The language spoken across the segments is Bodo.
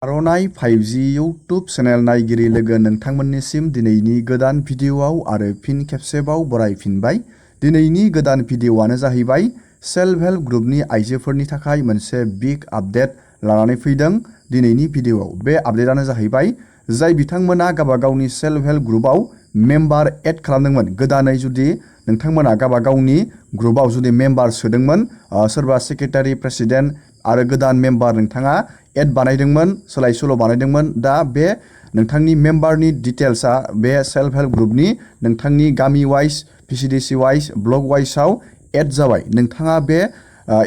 आर'नाइ 5G इउट्युब चेनेल नायगिरि लोगो नोंथांमोननिसिम दिनैनि गोदान भिडिअ'आव आरो फिन खेबसेबाव बरायफिनबाय। दिनैनि गोदान भिडिअ'आनो जाहैबाय सेल्फ हेल्प ग्रुपनि आइजोफोरनि थाखाय मोनसे बिग आपडेट लानानै फैदों। दिनैनि भिडिअ'आव बे आपडेटआनो जाहैबाय जाय बिथांमोना गावबा गावनि सेल्फ हेल्प ग्रुपआव मेम्बार एड खालामदोंमोन, गोदानै जुदि नोंथांमोना गावबा गावनि ग्रुपआव जुदि मेम्बार सोदोंमोन, सोरबा सेक्रेटारि प्रेसिडेन्ट आरो गोदान मेम्बार नोंथाङा एड बानायदोंमोन, सोलाय सोल' बानायदोंमोन। दा बे नोंथांनि मेम्बारनि डिटेल्सआ बे सेल्फ हेल्प ग्रुपनि नोंथांनि गामि वाइज, PCDC वाइज, ब्लक वाइजआव एड जाबाय। नोंथाङा बे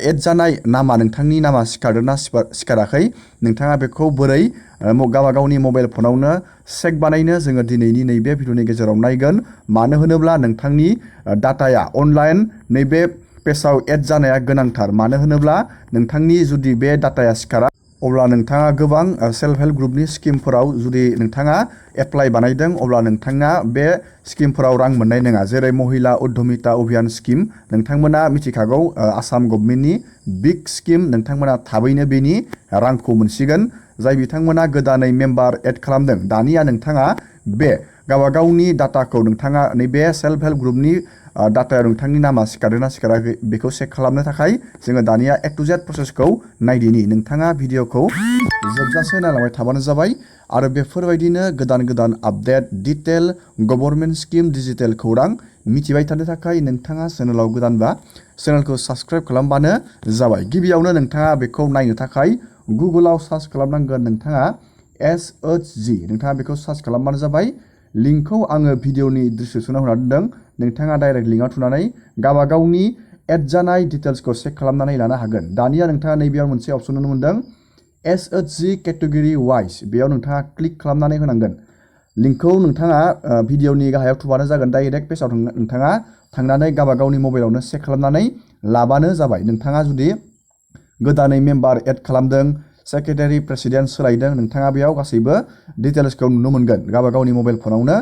एड जानाय नामा, नोंथांनि नामा सिखारदोंना सिखाराखै, नोंथाङा बेखौ बोरै गावबा गावनि मबाइल फनावनो चेक बानायनो जोङो दिनैनि नैबे भिडिअनि गेजेराव नायगोन। मानो होनोब्ला नोंथांनि डाटाया अनलाइन नैबे पेजआव एड जानाया गोनांथार। मानो होनोब्ला नोंथांनि जुदि बे डाटाया सिखारा अब्ला नोंथाङा गोबां सेल्फ हेल्प ग्रुपनि स्किमफोराव जुदि नोंथाङा एप्लाइ बानायदों अब्ला नोंथाङा बे स्किमफोराव रां मोननाय नङा। जेरै महिला उद्यमिता अभियान स्किम, नोंथांमोना मिथिखागौ आसाम गभर्नमेन्टनि बिग स्किम। नोंथांमोना थाबैनो बेनि रांखौ मोनसिगोन। जाय बिथांमोना गोदानै मेम्बार एड खालामदों, दानिया नोंथाङा बे गावबा गावनि डाटाखौ नोंथाङा नैबे सेल्फ हेल्प ग्रुपनि डाटायाव नोंथांनि नामा सिखारदोंना सिखाराखै बेखौ चेक खालामनो थाखाय जोङो दानिया A to Z प्रसेसखौ नायदिनि। नोंथाङा भिडिअखौ जोबजासे नायलांबाय थाबानो जाबाय आरो बेफोरबायदिनो गोदान गोदान update, detail, government scheme, digital खौरां मिथिबाय थानो थाखाय नोंथाङा चेनेलाव गोदानबा चेनेलखौ साबस्क्राइब खालामबानो जाबाय। गिबियावनो नोंथाङा बेखौ नायनो थाखाय गुगोलाव सार्च खालामनांगोन। नोंथाङा SHG, नोंथाङा बेखौ सार्च खालामबानो जाबाय। लिंकखौ आङो भिडिअनि डिसक्रिपसनाव होना दोनदों। नोंथाङा डाइरेक्ट लिंकआव थुनानै गावबा गावनि एड जानाय डिटेल्सखौ चेक खालामनानै लानो हागोन। दानिया नोंथाङा नैबेयाव मोनसे अपसन नुनो मोनदों, SHG केटेगरि वाइज। बेयाव नोंथाङा क्लिक खालामनानै होनांगोन। लिंकखौ नोंथाङा भिडिअनि गाहायाव थुबानो जागोन। डाइरेक्ट पेजआव नोंथाङा थांनानै गावबा गावनि मबाइलावनो चेक खालामनानै लाबानो जाबाय। नोंथाङा जुदि गोदानै मेम्बार एड खालामदों, सेक्रेटारि प्रेसिडेन्ट सोलायदों, नोंथाङा बेयाव गासैबो डिटेल्सखौ नुनो मोनगोन गावबा गावनि मबाइल फनावनो।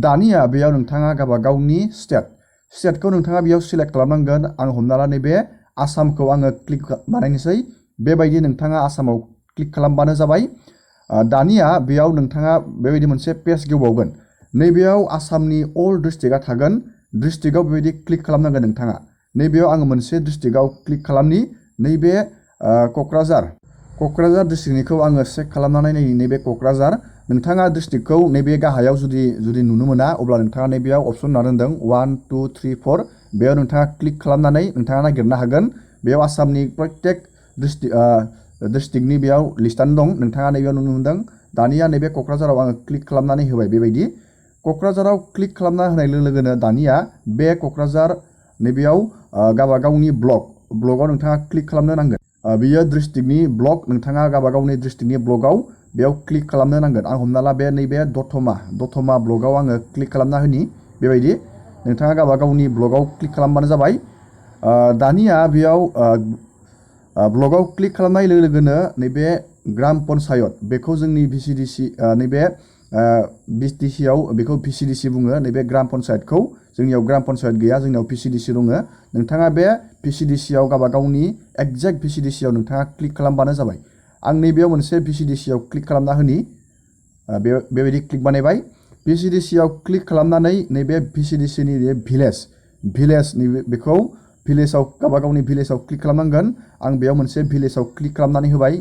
दानिया बेयाव नोंथाङा गावबा गावनि स्टेटखौ नोंथाङा बेयाव सिलेक्ट खालामनांगोन। आं हमना ला नैबे आसामखौ आङो क्लिक बानायनोसै। बेबायदि नोंथाङा आसामाव क्लिक खालामबानो जाबाय। दानिया बेयाव नोंथाङा बेबायदि मोनसे पेज गेवबावगोन। नैबेयाव आसामनि अल डिस्ट्रिक्टआ थागोन। डिस्ट्रिक्टआव बेबायदि क्लिक खालामनांगोन नोंथाङा। नैबेयाव आङो मोनसे डिस्ट्रिक्टआव क्लिक खालामनि। नैबे क'क्राझार डिस्ट्रिक्टनिखौ आङो चेक खालामनानै नायनि। नैबे क'क्राझार, नोंथाङा डिस्ट्रिक्टखौ नैबे गाहायाव जुदि नुनो मोना अब्ला नोंथाङा नैबेयाव अपसन होना दोनदों 1 2 3 4। बेयाव नोंथाङा क्लिक खालामनानै नोंथाङा नागिरनो हागोन। बेयाव आसामनि प्रत्येक डिस्ट्रिक्टनि बेयाव लिस्टआनो दं। नोंथाङा नैबेयाव नुनो मोनदों। दानिया नैबे क'क्राझाराव आङो क्लिक खालामनानै होबाय। बेबायदि क'क्राझाराव क्लिक खालामना होनाय लोगो लोगोनो दानिया बे क'क्राझार नैबेयाव गावबा गावनि ब्लकआव नोंथाङा क्लिक खालामनो नांगोन। बियो डिस्ट्रिक्टनि ब्लक, नोंथाङा गावबा गावनि डिस्ट्रिक्टनि ब्लकआव बेयाव क्लिक खालामनो नांगोन। आं हमना ला बे नैबे दतमा ब्लकआव आङो क्लिक खालामना होनि। बेबायदि नोंथाङा गावबा गावनि ब्लकआव क्लिक खालामबानो जाबाय। दानिया बेयाव ब्लकआव क्लिक खालामनाय लोगो लोगोनो नैबे ग्राम पन्सायत, बेखौ जोंनि VCDC नैबे BTCआव बेखौ VCDC बुङो। नैबे ग्राम पन्सायतखौ जोंनियाव ग्राम पन्सायत गैया, जोंनियाव VCDC दङ। नोंथाङा बे VCDCआव गावबा गावनि एक्जेक्ट VCDCआव नोंथाङा क्लिक खालामबानो जाबाय। आं नैबेयाव मोनसे VCDCआव क्लिक खालामना होनि। बेबायदि क्लिक बानायबाय। VCDCआव क्लिक खालामनानै नैबे VCDCनि भिलेज बेखौ भिलेजाव गावबा गावनि भिलेजाव क्लिक खालामनांगोन। आं बेयाव मोनसे भिलेजाव क्लिक खालामनानै होबाय।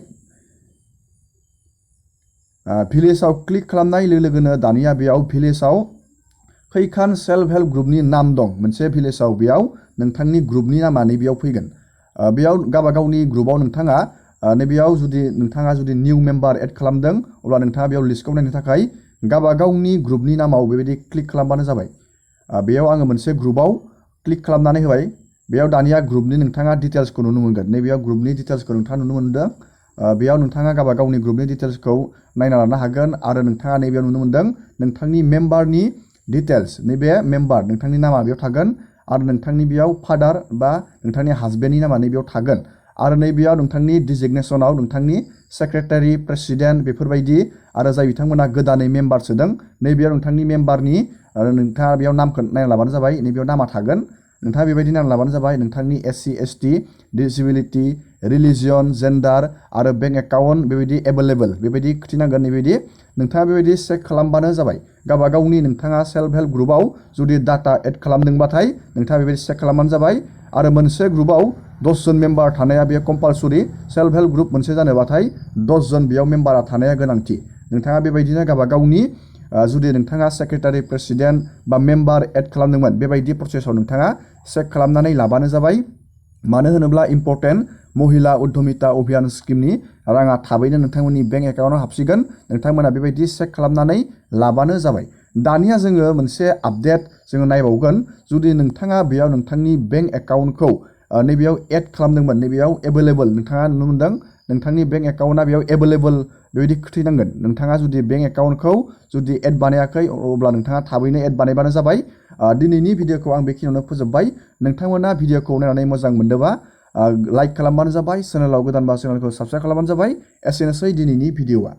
भिलेजाव क्लिक खालामनाय लोगो लोगोनो दानिया बेयाव भिलेजाव खैखान सेल्फ हेल्प ग्रुपनि नाम दं मोनसे भिलेजाव, बेयाव नोंथांनि ग्रुपनि नामा नैबेयाव फैगोन। बेयाव गावबा गावनि ग्रुपआव नोंथाङा नैबेयाव नोंथाङा जुदि निउ मेम्बार एड खालामदों अब्ला नोंथाङा बेयाव लिस्टखौ नायनो थाखाय गावबा गावनि ग्रुपनि नामाव बेबायदि क्लिक खालामबानो जाबाय। बेयाव आङो मोनसे ग्रुपआव क्लिक खालामनानै होबाय। बेयाव दानिया ग्रुपनि नोंथाङा डिटेल्सखौ नुनो मोनगोन। नैबेयाव ग्रुपनि डिटेल्सखौ नोंथाङा नुनो मोनदों। बेयाव नोंथाङा गावबा गावनि ग्रुपनि डिटेल्सखौ नायना लानो हागोन आरो नोंथाङा नैबेयाव नुनो मोनदों नोंथांनि मेम्बारनि डिटेल्स। नैबे मेम्बार नोंथांनि नामा बेयाव थागोन आरो नोंथांनि बेयाव फादार बा नोंथांनि हासबेन्डनि नामा नैबेयाव थागोन आरो नैबेयाव नोंथांनि डिजिगनेसनाव नोंथांनि सेक्रेटारि, प्रेसिडेन्ट बेफोरबायदि आरो जाय बिथांमोना गोदानै मेम्बार सोदों नैबेयाव नोंथांनि मेम्बारनि नोंथाङा बेयाव नामखौ नायना लाबानो जाबाय। नैबेयाव नामा थागोन नोंथाङा बेबायदि नायना लाबानो जाबाय नोंथांनि SC ST डिसेबिलिटि रिलिजियन जेन्डार आरो बेंक एकाउन्ट बेबायदि एभेलेबल बेबायदि खिथिनांगोन बेबायदि नोंथाङा बेबायदि चेक खालामबानो जाबाय गावबा गावनि नोंथाङा सेल्फ हेल्प ग्रुपआव जुदि डाटा एड खालामदोंबाथाय नोंथाङा बेबायदि चेक खालामबानो जाबाय आरो मोनसे ग्रुपआव 10 जन मेम्बार थानाया बेयो कम्पालसरि सेल्फ हेल्प ग्रुप मोनसे जानोबाथाय 10 जन बेयाव मेम्बारा थानाया गोनांथि नोंथाङा बेबायदिनो गावबा गावनि जुदि नोंथाङा सेक्रेटारि प्रेसिडेन्ट बा मेम्बार एड खालामदोंमोन बेबायदि प्रसेसआव नोंथाङा चेक खालामनानै लाबानो जाबाय मानो होनोब्ला इम्पर्टेन्ट महिला उद्यमिता अभियान स्किमनि राङा थाबैनो नोंथांमोननि बेंक एकाउन्टआव हाबसिगोन नोंथांमोना बेबायदि चेक खालामनानै लाबानो जाबाय दानिया जोङो मोनसे आपडेट जोङो नायबावगोन जुदि नोंथाङा बेयाव नोंथांनि बेंक एकाउन्टखौ नैबेयाव एड खालामदोंमोन नैबेयाव एभेलेबल नोंथाङा नुनो मोनदों नोंथांनि बेंक एकाउन्टआ बेयाव एभेलेबल बेबायदि खिथिनांगोन नोंथाङा जुदि बेंक एकाउन्टखौ जुदि एड बानायाखै अब्ला नोंथाङा थाबैनो एड बानायबानो जाबाय दिनैनि भिडिअखौ आं बेखिनियावनो फोजोबबाय नोंथांमोना भिडिअखौ नायनानै मोजां मोनदोंबा लाइक खालामबानो जाबाय चेनेलाव गोदानबा चेनेलखौ साबस्क्राइब खालामबानो जाबाय एसेनोसै दिनैनि भिडिअआ